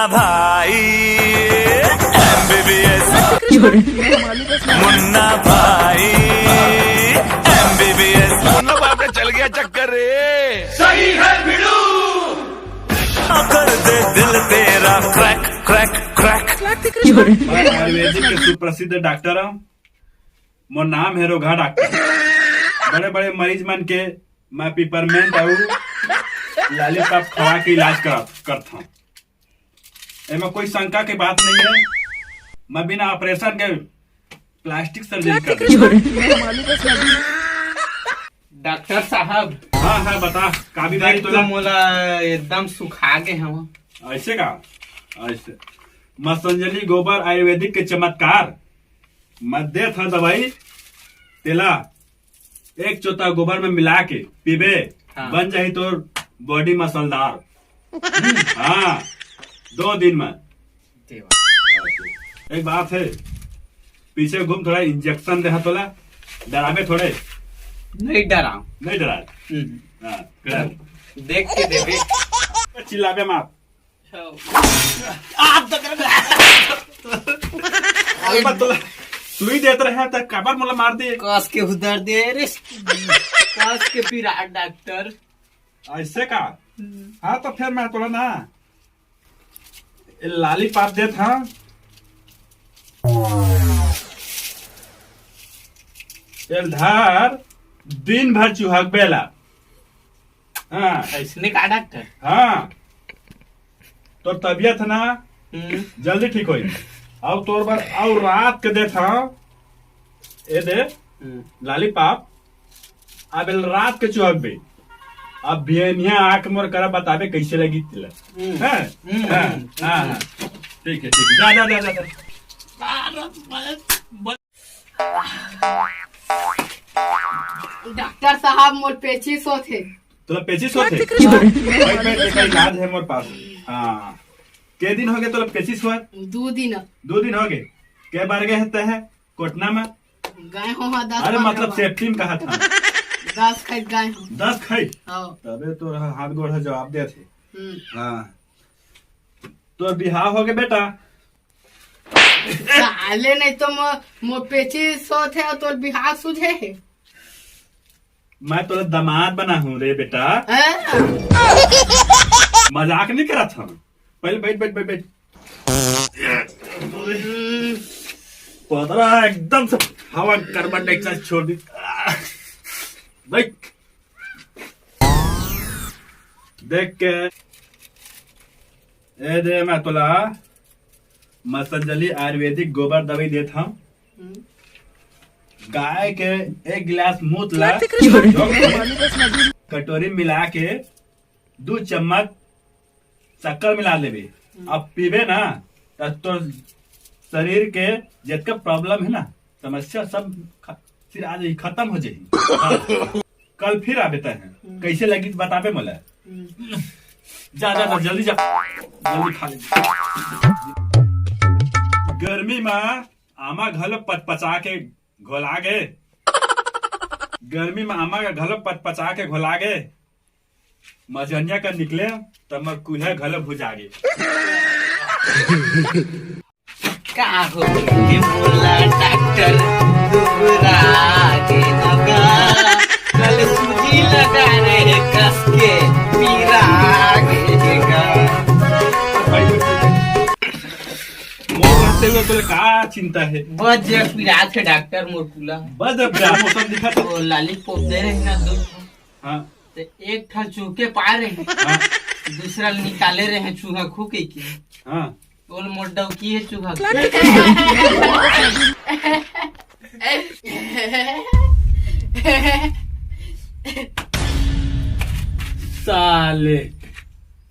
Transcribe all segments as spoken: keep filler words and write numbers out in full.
भाई एमबीबीएस, मुन्ना भाई एमबीबीएस। मुन्ना बाप ने चल गया चक्कर रे। सही है भिड़ू। कर दे दिल तेरा क्रैक क्रैक क्रैक। मैं आयुर्वेदिक के सुप्रसिद्ध डॉक्टर हूँ। मोर नाम है रोगहा डॉक्टर। बड़े बड़े मरीज मन के मैं पिपरमेंट अउ लॉलीपॉप खवा के इलाज कर करथौं। एमा कोई शंका के बात नहीं है। मैं बिना ऑपरेशन के प्लास्टिक सर्जरी कर देथौं। डॉक्टर साहब, हाँ हाँ, बता। का बीमारी देख तो तोला? मोला एकदम सुखा गे हव। ऐसे का? ऐसे मसंजली गोबर आयुर्वेदिक के चमत्कार। मैं देत हौं दवाई, तेला एक चोता गोबर में मिला के पीबे, हाँ। बन जाही तोर बॉडी मसलदार। हाँ, दो दिन में। देवा। एक बात है, पीछे घूम, थोड़ा इंजेक्शन दे तोला, डराबे थोड़े। नहीं डराव। नहीं डरा। हम्म। हाँ, कर। देख के देबे। चिल्लाबे मार। हाँ। आप तो कर। अरे, तोला सुई देत रहे त काबर मोला मार दे? कस के उधर दे रे। कस के पिरा डॉक्टर। ऐसे का? हम्म। हाँ, तो फिर मैं तोला ना ए लॉलीपॉप देत हौं। एल धर, दिन भर चुहकबे ला। हाँ। ऐसने का डॉक्टर? हाँ। तोर तबीयत ना हम्म। जल्दी ठीक होई। अउ तोर बर अउ रात के देत हौं। ए दे, हम्म। लॉलीपॉप। अब एल रात के चुहकबे। अब बिहनिया आके मोर करा बताबे कैसे लगी तेला। हम्म। हैं? हम्म, हाँ, हम्म, हाँ, हम्म। हाँ। ठीक है, ठीक है। जा, जा, जा, जा, जा। डॉक्टर साहब, मोर पेचिश होत हे। तोला पेचिश होत हे? बैठ, बैठ, एकर इलाज है मोर पास। हाँ। के दिन हो गए तोला पेचिश होत? दो दिन। दो दिन हो गए? के बार गए हते है कोटना में? गए हो, हाँ, दस अरे, पन्द्रह मतलब बार। सेफ्टी में कहा था। दस खाई गए हो। दस खाई? हाँ। तबे तो हाथ गोड़ है जवाब दे थे। हम्म। हाँ। तो बिहाव हो गए बेटा? साले, नहीं तो मो, मो पेचिश होत हे, तोर बिहाव सुझे हे। मैं तोला दामाद बना हूँ रे बेटा। हाँ। मजाक नहीं करत हूँ। पहले बैठ, बैठ, बैठ, बैठ। पतरा एकदम से हवा, कार्बन डाइऑक्साइड छोड़ दी। बैठ। देख के, ए दे, मैं तोला मसंजली आयुर्वेदिक गोबर दवाई देत हूँ। हम्म। गाय के एक गिलास मूत ला, कटोरी में मिला के दो चम्मच शक्कर मिला लेबे। हम्म। अब पीबे ना, त तोर शरीर के जितका प्रॉब्लम है ना, समस्या सब ख-, फिर आ जाही, खत्म हो जाही। हाँ। कल फिर आबे तय है। हम्म। कैसे लगी बताबे मोला। हम्म। जा, जा, जा, जल्दी जा। जल्दी खा ले। गर्मी में आमा घलो पचपचा के घोला गे। गर्मी में आमा घलो पचपचा के घोला गे। मजनिया कर निकले, तब मैं कुल्हे घलो भुजा गे। का हो गे मोला डॉक्टर, दुबरा गे न गा, कल सूजी लगा रहे कस के, पीरा गे गा। मोर रहते हुए तोले का चिंता है? बस जब पीरा थे डॉक्टर मोर कुला। बस जब जा मौसम दिखा तो। वो लॉलीपॉप दे रहे ना दो। हाँ। ते एक ठा चूके पा रहे हैं। हाँ। दूसरा निकाले रहे हैं चूहा खू के की। हाँ। बोल मोर डौकी है चूहा। साले,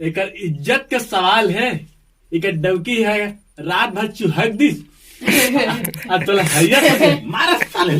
एकर इज्जत के सवाल है। एकर डौकी है, रात भर चुहक दिस। अब तोला हैया से मारा साले।